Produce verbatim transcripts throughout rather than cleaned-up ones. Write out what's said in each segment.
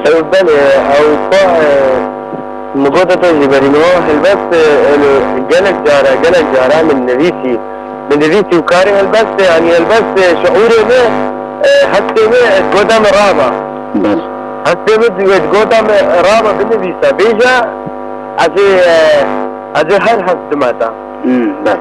Ew belê, ew xwe, e, min gote te jî berî niha helbest, e, e, gelek cara, gelek cara min nivîsî. Min nivîsî û karê helbestê, yanî helbestê şiûrê min, e, hestê min, e, gote min raba. Belê. Hestê min di-, e, gote min raba binivîse. Bêje, ez ê, e, ez ê her hest dime te. Hmm, belê.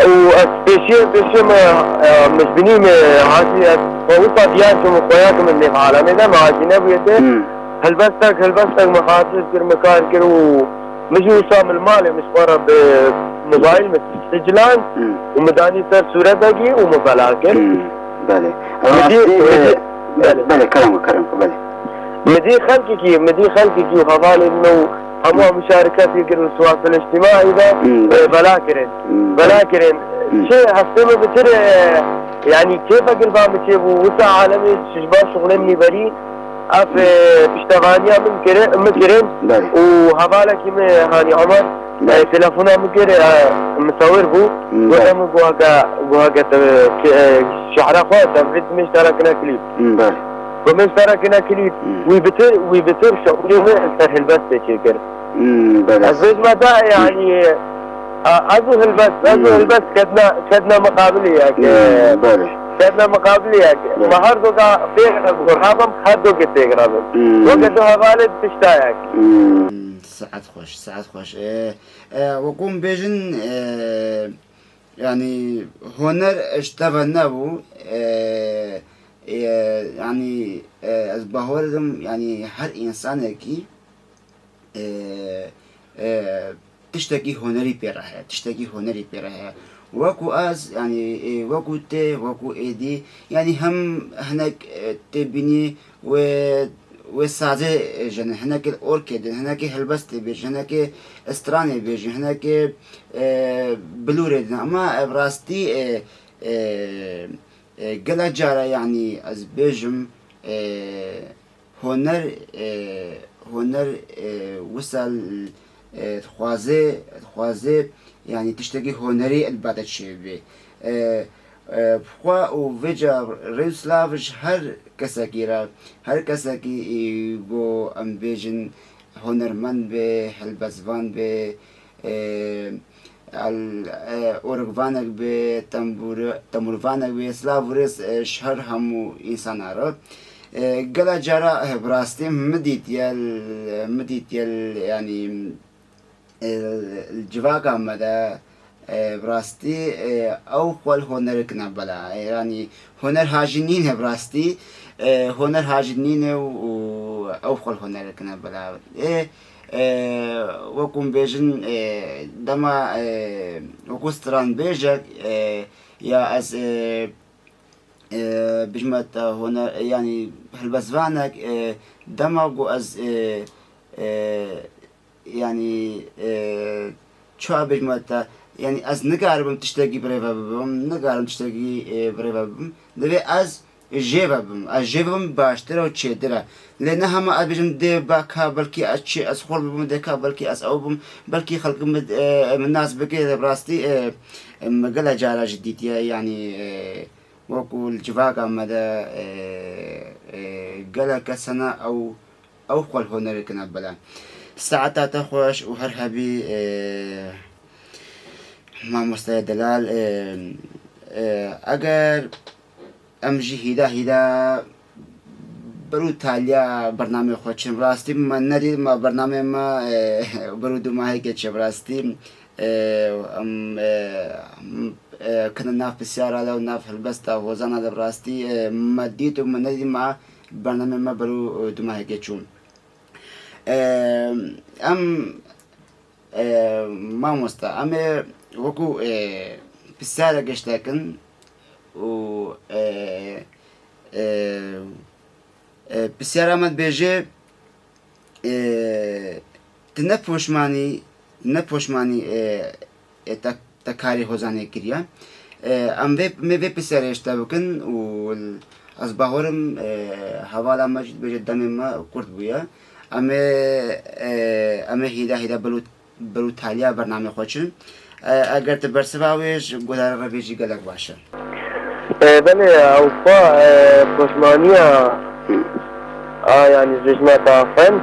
Û ez pêşiyê, pêşiyê me, e, min ji binî me hatî, ez xwe wisa diyar kim û xweya kim nêv alemê de, me hatî nebûye te. Hmm. Helbestek, helbestek me xatir kir, me kar kir û min jî wisa min li malê min ji xwe re bi mobayl min siciland Hmm. û min danî ser sûretekî û min bela kir. Hmm. Belê. Min dî, Rastî, min e, dî, belê. Belê, kerem, kerem, belê. Min dî xelkekî, min dî xelkekî û hevalên me û hemû muşareketê kir û siwasel îctimaî de, Hmm, e, belê. Bela kirin. Hmm, Bela belê. Kirin. Hmm. Çi hestê min bitir, e, yanî kêfek li ba min çêbû. Wisa alemê ji ba şixulê min berî, ev, e, piştevaniya min kiri-, min kirin Belê. Û hevalekî min, hanî Omer, Belê. E, telefona min kir, e, misawir bû. Hmm, Gote belê. Min, goheke, goheke te, ke, e, şehra xwe, te vî min ji te re kine klîp. Hmm, belê. Ku min ji te re kine klîp, Hmm. wî bitir, wî bitir şeûrê min ser helbestê çêkir. Hmm, belê. Ez bêjime te, yanî, a, ez û helbest, ez û Hmm. helbest kedne, kedne miqabilê yek. Hmm, belê. Kedne miqabilê yek. Belê. Me her doka pêk re got, rabim, her dokê pêk rabim. Hmm. Weke du hevalê pişta yek. Hmm. Saet xweş, saet xweş. E, e, wekû em bêjin, e, yanî, huner ji te ve nebû, e, e, yanî, e, ez bawer dikim, yanî, her însanekî, e, e, tiştekî hunerî pê re heye, tiştekî hunerî pê re heye. Wekû ez, yanî, e, wekû te, wekû êdî, yanî, hem hinek, e, tê bînî, wê, wê sazê jin, hinekê orkê din, hinekê helbestê bêjin, hinekê stranê bêjin, hinekê, e, bilûrê din. Ama, e, bi rastî, e, e, e, gelek cara, yanî ez bêjim, e, huner, e, huner, e, wisa, e, dixwaze, dixwaze, yanî tiştekî hunerî elbete çêbê. E, e, xwe û vêca rê û silav ji her kesekî re, her kesekî, e, ku em bêjin hunermend be, helbestvan be, e, el, e, orgvanek be, tembûr-, tembûrvanek be, silav û rêz, e, ji her hemû însana re. E, gela cara, e, bi rastî min dîtiye, min dîtiye, yanî, e, li civaka me de, e, bi rastî, e, ew xwe li hunerê kine bela. E, yanî huner hajî nîne bi rastî, e, huner hajî nîne û, û ew xwe li hunerê kine bela. E, e, wekû em bêjin, e, dema, e, wekû stranbêjek, e, ya ez, e, e, bijme te huner, yanî helbestvanek, e, dema ku ez, e, e, yanî, e, çawa bêjme te, yanî ez nikaribim tiştekî birêve bibim, nikaribim tiştekî, e, birêve bibim. Divê ez jê ve bibim. Ez jê ve bibim baştir e û çêtir e. Lê ne hema ez bêjim dê ba ka belkî ez çi, ez xurt bibim, dê ka belkî ez ew bim, belkî xelk min, e, min nas bike, bi rastî, e, e, min gele cara jî dîtiye, yanî, e, wekû li civaka me de, e, e, gelek kes hene ew, ew xwe li hunerê kine bela. Saeta te xweş û her hebî, e, mamosteyê delal, e, e, eger em jî hîda hîda ber û taliya bernameyê xwe çin. Bi rastî me nedît, me bernameyê me, e, ber û du mahekê çi bi rastî. E, em, e, em, e, kine nav pisyara de û nav helbesta hozana de bi rastî, e, me dît û me nedît me bernameyê me ber û, e, du mahekê çû. E, em, e, mamosta, em ê wekû, e, pisyarek ji te kin û, e, e, e, pisyara me dibêje, e, tu ne poşmanî, ne poşmanî, e, e, te, te karê hozanê kiriye. E, em vê, me vê pisyarê ji te bikin û ez bawerim, e, hevala me jî dibêje demê me kurt bûye. Em ê, e, em ê hîda hîda ber û, ber û taliya bernamê xwe çin. E, eger tu bersiva wê ji guhdarê re bêjî gelek baş e. E, belê, ew xwe, e, poşmaniya, Hmm. A, yanî ji me taxin.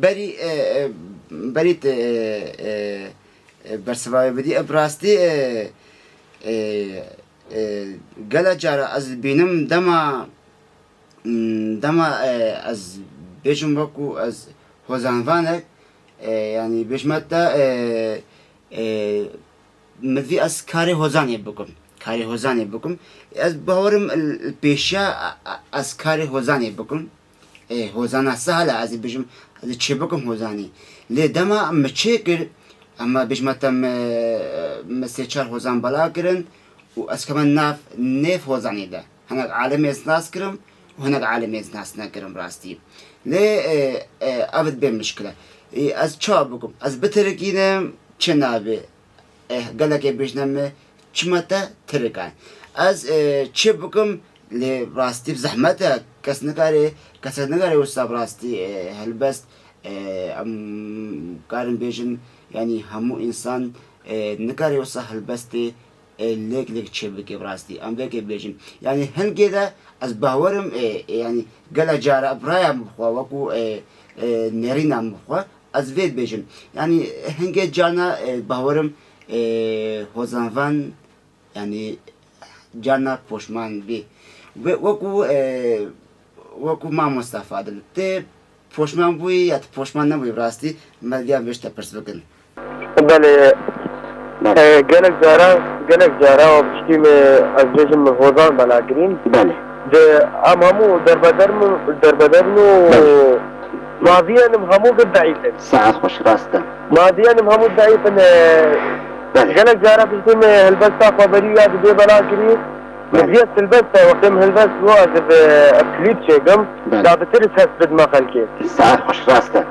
Berî, e, e, berî te, e, e, e, bersiva wê bidî. E, bi rastî, e, e, e, gela cara ez dibînim dema, m, dema, e, ez bêjim wekû ez hozanvanek, e, yanî bêjime te, e, e, min vî ez karê hozanê bikim. Karê hozanê bikim. Ez bawerim li, li pêşiya, a, a, ez karê hozanê bikim. E, hozana sehal e, ez ê bêjim, ez ê çê bikim hozanê. Lê dema min çê kir, ema bêjime te min, min sê çar hozan bela kirin û ez keme nav nêv hozanê de. Hinek alimê ez nas kirim û hinek alimê ez nas nekirim rastî. Lê, e, e, ev dibê mişkile. E, ez çawa bikim? Ez bitirikînim, çi nabê? Eh, gelekê bêjine me, çima te tirikan? Ez, eh, çi bikim, lê rastî zehmet e, kes nikare, kesek nikare wisa bi rastî, eh, helbest, eh, em karin bêjin, yanî hemû însan, eh, nikare wisa helbestê, eh, lêk lêk çêbike bi rastî. Em vêkê bêjin. Yanî hingê de ez bawerim, eh, eh, yanî gele cara bi raya min bixwe, wekû, eh, eh, nêrîna min bixwe, ez vê dibêjim. Yanî hingê carna, e, bawerim, e, hozanvan, yanî carna poşman bî. Ve wekû, e, wekû mamosta Fadil, tê poşman bûyî ya tu poşman nebûyî bi rastî, me diya vêj te pirs bikin. Belê. Belê. E, gelek cara, gelek cara o piştî me ez bêjim min hozan bela kirîn. Belê. Di em hemû derbeder min, derbeder min û Belê. Maviyên em hemû gi deîf in. Saet xweş, rast e. Maviyên em hemû deîf in, e, Belê. Gelek cara piştî me hilbesta xweberî ya dibê bela kirî. Belê. Viyet hilbest e, wextê min hilbest bû, ez bi, e, klîp çêkim. Belê. Da bi tirs hest bidime xelkê. Saet xweş, rast e.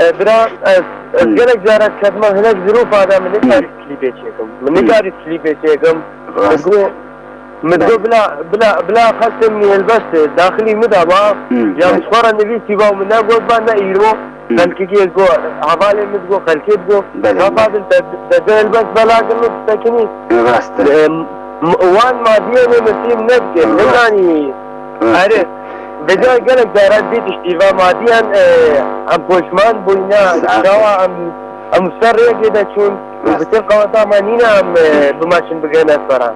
E, bira, ez, ez Hmm. gelek cara ketime hinek zirûfa de min Hmm. nikarî klîpê çêkim. Min Hmm. nikarî klîpê çêkim. Rast. Min got, min Belê. got bila, bila, bila xelkê min helbest daxilî min de ba. Hmm. Ya Belê. min xwe re nivîsî ba û min negot ba ne îro. Hmm. Xelkekî ez got, hevalê min digot, xelkê digot. Belê. Ka Fadil te, te, te helbest bela kir min sekinî. Rast e. E, m-, wan madiyê min min fîm nedike. Rast. Nikanî. Rast e. Erê. Vêca gelek cara dî tiştî va madiyan, e, em poşman bûyne, Saet. çawa em, em ser rêkê de çûn, Rast. bi tê qeweta me nîne em, e, bimeşin bigihne sera.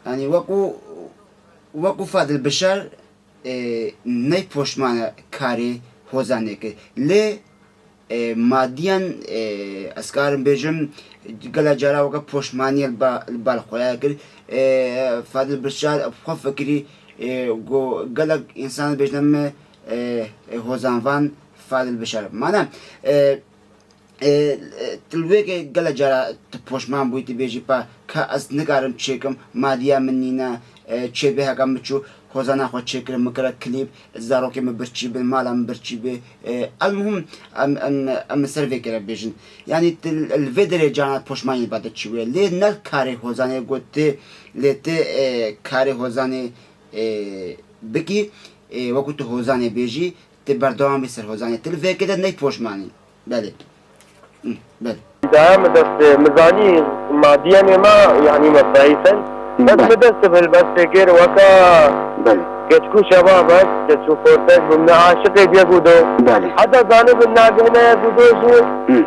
Yanî wekû, wekû Fadil Bişar, e, ney poşmane karê hozanê kir. Lê, e, madiyan, e, ez karim bêjim, gela cara weke poşmaniyê li ba-, li bal xwe ya kir. E, Fadil Birçal bi xwe fikirî, e, got, gelek însan bêjine me, e, e, hozanvan Fadil Bişar. Mana, e, e, e, tu li wê ke gele cara tu poşman bûyî, tu bêjî, pa, ka ez nikarim çêkim, madiya min nîne, e, çêbê heka min çû, hozana xwe çêkirin, min kire klîp, zarokê min birçî bin, mala min birçî bê. E, elmuhim, em, em, em li ser vê kere bêjin. Yanî tu li vê derê carna poşmanî ba diçî wê. Lê ne karê hozanê got tu, lê tu, e, karê hozanê, e, bikî, e, wekû tu hozanê bêjî, tu berdewam bî ser hozanê. Tu li vê yekê de ney poşmanî. Belê. Hı, belê. Daya min dest, min zanî madiyenê me, yanî me zayîf in. Bes Belê. min dest bi hilbestê kir, weka Belê. keçik û şebab e, keç û xortek, min ne aşiqê yek û do. Belê. Heta zanibin nagihine yek û do jî. Hı.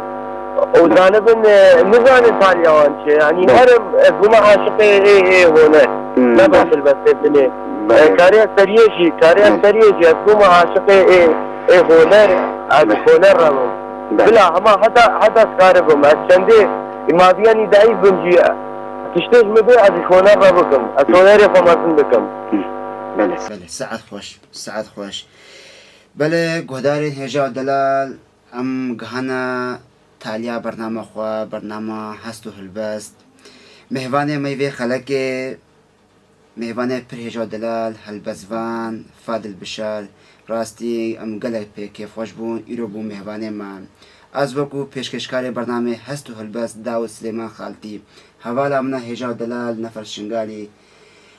Û zanibin, e, nizanin taliya wan çi. Yanî Belê. her ez bûme aşiqê ê, ê honer. Hı, Ne bes Belê. hilbestê dinê. Belê. E, kariya seriyê jî, kariya Belê. seriyê jî, ez bûme aşiqê ê, ê honer, ez Belê. honer re bûm. Belê. Bila, hema heta, heta ez karibim. Ez çendê maviyanî daîf bim jî, tiştê ji min bê, ez ji honer re bikim. Ez Hı. honerê xwe mezin bikim. Hı. Belê. Belê, saet xweş, saet xweş. Belê, guhdarên hêja û delal, em gihana taliya bernama xwe, bernama Hest û Hilbest. Mêvanê me vê xelekê, Mêvanê pir hêja delal, helbestvan, Fadil Bişar, rastî em gelek pê kêfxweş bûn, îro bû mêvanê me. Ez wekû pêşkêşkarê bernamê Hest û Helbest Dawid Silêman Xaltî, hevala min a hêja delal Nefer Şingalî,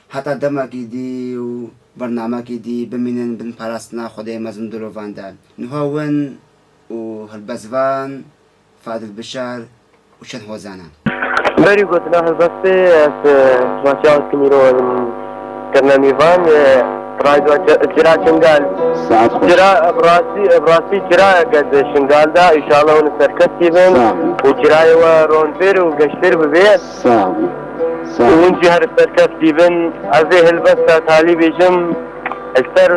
heta demekî dî û bernamekî dî bimînin bin parastina Xwedê mezin dilovan de. Niha win û helbestvan Fadil Bişar û çend hozana. Berî gotina helbestê ez, e, ji Maçya Oskimîro em kirine mîvan, e, Rayda Ci-, Cira Şingal. Saet xweş. Cira, bi rastî, bi rastî cirayeke di Şingal de, înşallah hûn serkeftî bin. Sağ olun. Û cirayê we ronbir û geştir bibe. Sağ olun. Sağ olun. Û hûn jî her serkeftî bin. Ez ê helbesta talî bêjim. Li ser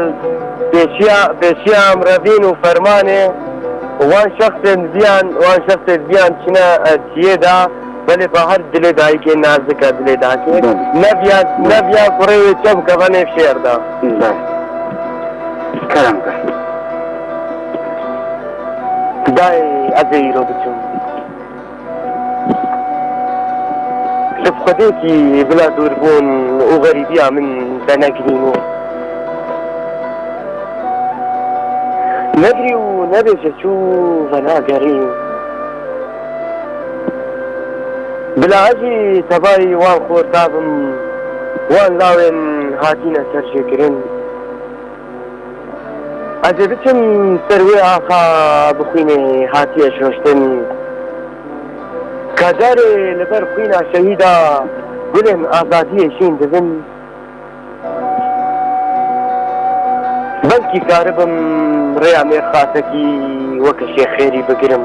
pêşiya, pêşiya em revîn û fermanê û wan şexsên viyan, wan şexsê viyan çine, e, çiyê de, belê ba her dilê dayikê nazik e, dilê dayikê. Belê. Neviya, neviya kurê wê çev keve nêv şêr de. Belê. Kerem ke. Dayê, ez ê îro biçim. Li xwedêkî bila dûrbûn û xerîbiya min venegirîne. Negirî û nebêje çû venagerî. Bila ez jî tevayî wan xorta bim, wan lawên hatîne serjêkirin. Ez ê biçim ser wê axa bi xwînê hatiye şoştin. Ka carê li ber xwîna şehîda gulên azadiyê şîn dibin. Belkî karibim rêya mêrxasekî weke şêxêrî bigirim.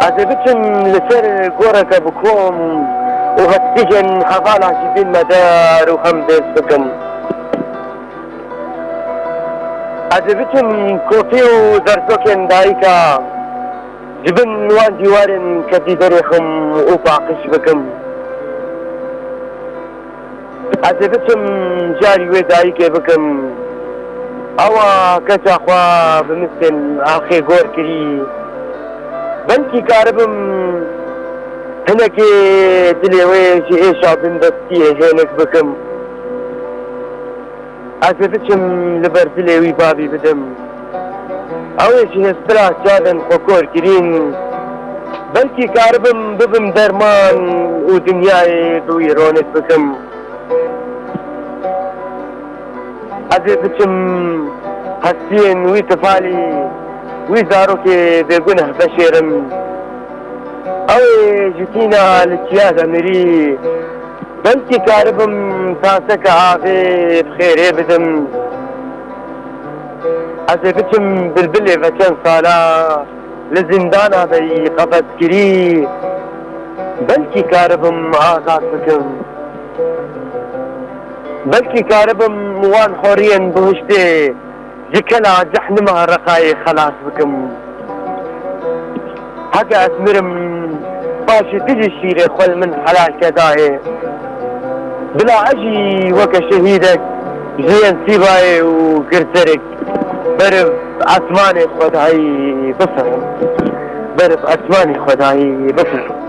Ez ê biçim li ser goreke bi kom û hestîgên hevala jî bînme der û hemdêz bikim. Ez ê biçim kopî û derzokên dayika ji bin wan dîwarên kedî derêxim û paqij bikim. Ez ê biçim carî wê dayikê bikim. Ewa keça xwe bi mistên axê gor kirî. Belkî karibim hinekê dilê wê ji êşa bindestiyê hênik bikim. Ez ê biçim li ber dilê wî bavî bidim. Ew ê ji hêstira çavên xwe kor kirîn. Belkî karibim bibim derman û dinyayê bi wî ronik bikim. Ez ê biçim hestiyên wî tifalî, wî zarokê bêguneh veşêrim. Ew ê ji tîna li çiya de mirî. Belkî karibim taseke avê bi xêrê bidim. Ez ê biçim bilbilê ve çend sala li zîndana de yî qefeskirî. Belkî karibim azad bikim. Belkî karibim wan horiyên bihiştê ji kela cehnima Reqayê xelas bikim. Heke ez mirim, paşê tu jî şîrê xwe li min helal ke dayê. Bila ez jî weke şehîdek ji yên Sîbayê û Girzerik beriv esmanê Xwedayî bifirim. Beriv esmanê Xwedayî bifirim.